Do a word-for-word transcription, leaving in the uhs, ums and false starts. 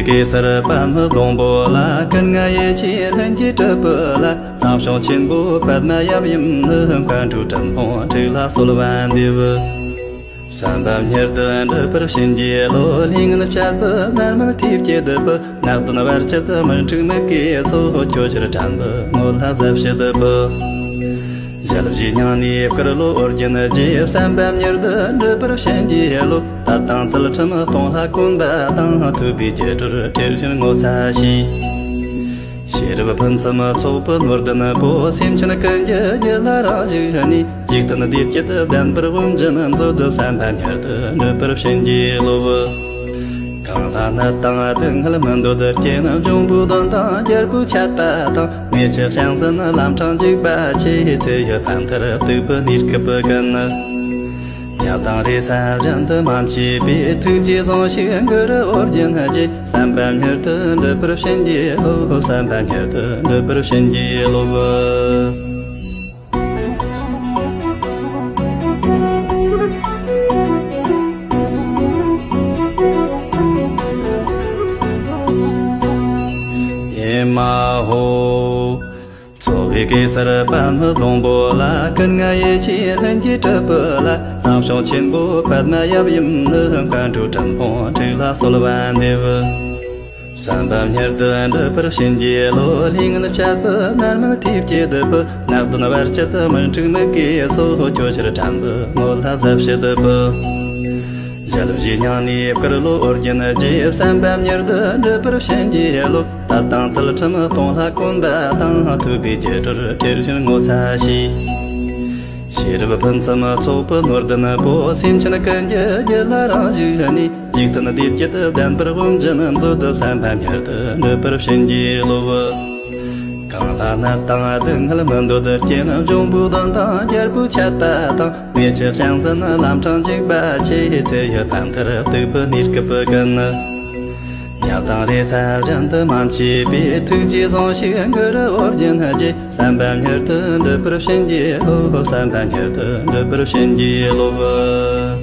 གེ་སར་པདྨ་སྡོང་པོ་ལ། སྐུ་ལྔ་ཡེ་ཤེས་ལྷུན་གྱིས་གྲུབ་པ་ལ། རང་བྱུང་ཆེན་པོ་པདྨ་ཡབ་ཡུམ་ནི། མཁའ་འགྲོ་སྤྲིན་ཕུང་དྲུག་ལ་གསོལ་བ་འདེབས། བསམ་པ་མྱུར་དུ་འགྲུབ་པར་བྱིན་གྱིས་རློབས། ལས་ངན་བྱ་སྤུ་ནད་མུན་ཐེབས་ཀྱི་སྡུག་པ། ནད་གདོན་བར་ཆད་མི་འཁྲུགས་མི་སྐྱེ་སོགས། ཁྱོད་ཕྱིར་དྲན་པའི་ངོ་ལ་ཟབ་ཕྱིར་བསྡུ་བ། ཞལ་བཞི་སྙིང་ནས་བསྐུལ་ལོ་ཨོ་རྒྱན་རྗེ། བསམ་པ་མྱུར་དུ་འགྲུབ་པར་བྱིན་གྱིས་རློབས། དད་དང་ཚུལ་ཁྲིམས་སྟོང་ལ་གོམས་པ་དང་། ཐུབ་པའི་སྒྱུ་འཕྲུལ་དྲིལ་ཞིང་ངོ་ཚ་ཞེས། ཤེས་རབ་ཕུན་སུམ་ཚོགས་པའི་ནོར་ལྡན་པོ། སེམས་ཅན་ཀུན་གྱི་རྒྱུད་ལ་རང་བཞུགས་ནས། འཇིག་རྟེན་བདེ་སྐྱིད་ལྡན་པར་དབུགས་འབྱིན་མཛོད། བསམ་པ་མྱུར་དུ་འགྲུབ་པར་བྱིན་གྱིས་རློབས། གང་ལ་ནད་དང་སྡུག་བསྔལ་མི་འདོད་རྐྱེན། འབྱུང་པོའི་གདོན་དང་རྒྱལ་པོའི་ཆད་པ་དང་། མི་ཕྱེད་གཤིན་རྩིན་ལམ་འཕྲང་འཇིག་པ་ཆེ། ཚེ་ཡི་ཕན་མཐར་གཏུགས་པའི་གནས་སྐབས་ཀུན། ཉ་དང་རེས་གཟའ་གཞན་དུ་མ་མཆིས་པའི། ཐུགས་རྗེས་བཟུང་ཞིང་བསྐུལ་ཨོ་རྒྱན་རྗེ། བསམ་པ་མྱུར་དུ་འགྲུབ་པར་བྱིན་གྱིས་རློབས། བསམ་པ་མྱུར་དུ་འགྲུབ་པར་བྱིན་གྱིས་རློབས། ཨེ་མ་ཧོ། ཚོགས་པའི་གེ་སར་པདྨ་སྡོང་པོ་ལ། སྐུ་ལྔ་ཡེ་ཤེས་ལྷུན་གྱིས་གྲུབ་པ་ལ། རང་བྱུང་ཆེན་པོ་པདྨ་ཡབ་ཡུམ་ནི། མཁའ་འགྲོ་སྤྲིན་ཕུང་དྲུག་ལ་གསོལ་བ་འདེབས། བསམ་པ་མྱུར་དུ་འགྲུབ་པར་བྱིན་གྱིས་རློབས། ལས་ངན་བྱ་སྤུ་ནད་མུན་ཐེབས་ཀྱི་སྡུག་པ། ནད་གདོན་བར་ཆད་མི་འཁྲུགས་མི་སྐྱེ་སོགས། ཁྱོད་ཕྱིར་དྲན་པའི་ངོ་ལ་ཟབ་ཕྱིར་བསྡུ་བ། ཞལ་བཞི་སྙིང་ནས་བསྐུལ་ལོ་ཨོ་རྒྱན་རྗེ། བསམ་པ་མྱུར་དུ་འགྲུབ་པར་བྱིན་གྱིས་རློབས། དད་དང་ཚུལ་ཁྲིམས་སྟོང་ལ་གོམས་པ་དང་། ཐུབ་པའི་སྒྱུ་འཕྲུལ་དྲིལ་ཞིང་ངོ་ཚ་ཞེས། ཤེས་རབ་ཕུན་སུམ་ཚོགས་པའི་ནོར་ལྡན་པོ། སེམས་ཅན་ཀུན་གྱི་རྒྱུད་ལ་རང་བཞུགས་ནས། འཇིག་རྟེན་བདེ་སྐྱིད་ལྡན་པར་དབུགས་འབྱིན་མཛོད། བསམ་པ་མྱུར་དུ་འགྲུབ་པར་བྱིན་གྱིས་རློབས། གང་ལ་ནད་དང་སྡུག་བསྔལ་མི་འདོད་རྐྱེན། འབྱུང་པོའི་གདོན་དང་རྒྱལ་པོའི་ཆད་པ་དང་། མི་ཕྱེད་གཤིན་རྩིན་ལམ་འཕྲང་འཇིག་པ་ཆེ། ཚེ་ཡི་ཕན་མཐར་གཏུགས་པའི་གནས་སྐབས་ཀུན། ཉ་དང་རེས་གཟའ་གཞན་དུ་མ་མཆིས་པའི། ཐུགས་རྗེས་བཟུང་ཞིང་བསྐུལ་ཨོ་རྒྱན་རྗེ། བསམ་པ་མྱུར་དུ་འགྲུབ་པར་བྱིན་གྱིས་རློབས། བསམ་པ་མྱུར་དུ་འགྲུབ་པར་བྱིན་གྱིས་རློབས།